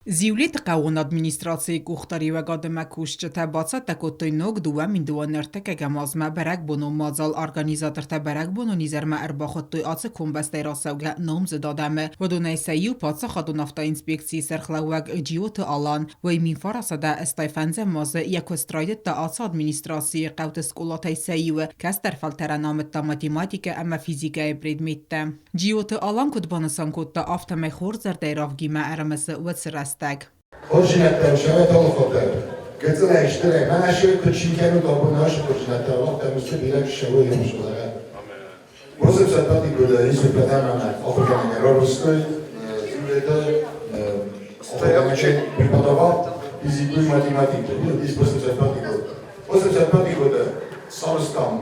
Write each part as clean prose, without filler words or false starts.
Зиулеты хъӕууон администрацийы къухдариуӕгадимӕ кусджытӕ бацӕттӕ кодтой ног 2023 азмӕ бӕрӕгбонон мадзал. Организатортӕ бӕрӕгбонон изӕрмӕ ӕрбахуыдтой ацы комбӕстӕй рацӕугӕ номдзыд адӕмы. Уыдонӕй сӕ иу паддзахадон автоинспекцийы сӕргълӕууӕг Джиоты Алан. Уый 1985 азы йӕ куыст райдыдта ацы администрацийы хъӕуты скъолатӕй сӕ иуы, кӕстӕр фӕлтӕрӕн амыдта математикӕ ӕмӕ физикӕйы предметтӕ. Джиоты Алан куыд банысан кодта, афтӕмӕй хорз зӕрдӕйы равгимӕ ӕрымысы уыцы рӕстӕг. Хорздзинӕдтӕ сӕрӕт алыхуыддӕр. Гыццылӕй, стырӕй, мӕнӕ се куыд цин кӕнут абон ацы хорздзинӕдтӕ, уӕддӕр уыцы бирӕ ссӕуы Йерусалимӕ. Уыцы цӕттӕтигуыды Исупӕтӕмӕ ахуыргӕнӕг ӕрӕрвыстой Зиулеты ахуыргӕнӕгӕй преподавал физику и математику. Уыцы цӕттӕтигуыды царстам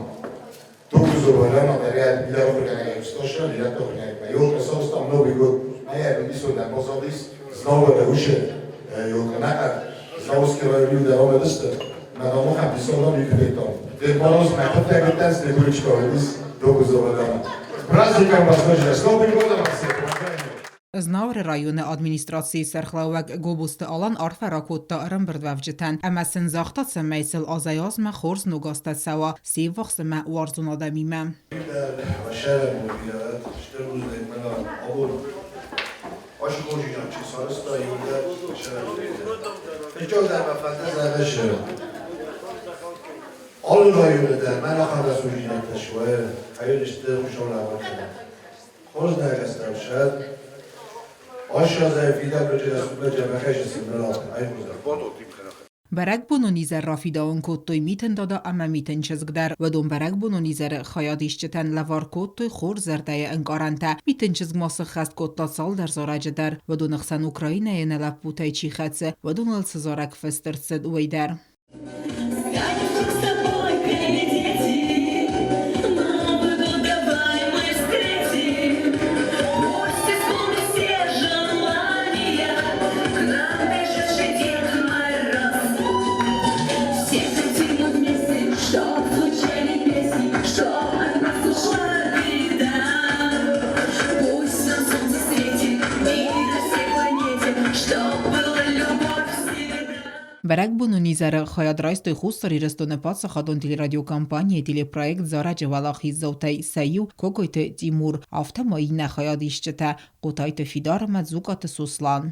Dolgozóval ide biztosan, illetve Jótra Новый год, наверное, viszonylag bazadis, znowu te uszy Jótra neked, Zauszkira Jude Romediste, mert a Mohán viszonylag működik. De valószínűleg hogy tenni, hogy dolgozóval Праздником вас, друзья! С Новым годом вас всех! Знауыры районы администрацийы сӕргълӕууӕг Гобозты Алан арфӕ ракодта ӕрӕмбырдуӕвджытӕн ӕмӕ сын загъта, цӕмӕй сыл азӕй-азмӕ хорз ног азтӕ цӕуа се ввахс ӕмӕ уарзон адӕмимӕ. Бӕрӕгбонон изӕр рафидауын кодтой Митын Дада ӕмӕ Митын чызг дӕр. Уыдон бӕрӕгбонон изӕры хайадисджытӕн лӕвар кодтой хорз зӕрдӕйы ӕнкъарӕнтӕ. Митын чызг ма сыххӕст кодта цалдӕр зарӕджы дӕр. Уыдоны хсӕн Украинӕйы нӕ лӕппутӕй чи хӕцы, уыдоныл цы зарӕг фыст ӕрцыд, уый дӕр. Бӕрӕгбонон изӕры хайад райстой Хуссар Ирыстоны паддзахадон телерадиокомпанийы телепроект «Зарӕджы уӕлахиздзаутӕй» сӕ иу Кокойты Тимур, афтӕ ма иннӕ хайадисджытӕ Хъотайты Фидар ӕмӕ Дзукъаты Сослан.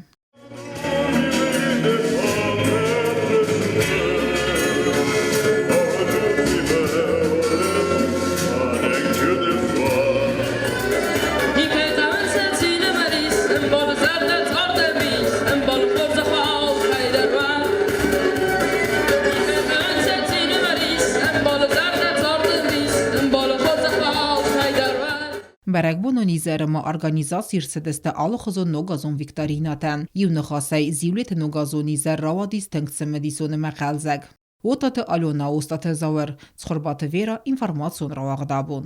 Бӕрӕгбонон изӕры ма организаци ӕрцыдысты алыхуызон ногазон викторинӕтӕ. Иу ныхасӕй, Зиулеты ногазон изӕр рауадис тынг цымыдисон ӕмӕ хъӕлдзӕг. Отаты Алена, Остъаты Зауыр, Цхуырбаты Вера, информацион рауагъд абон.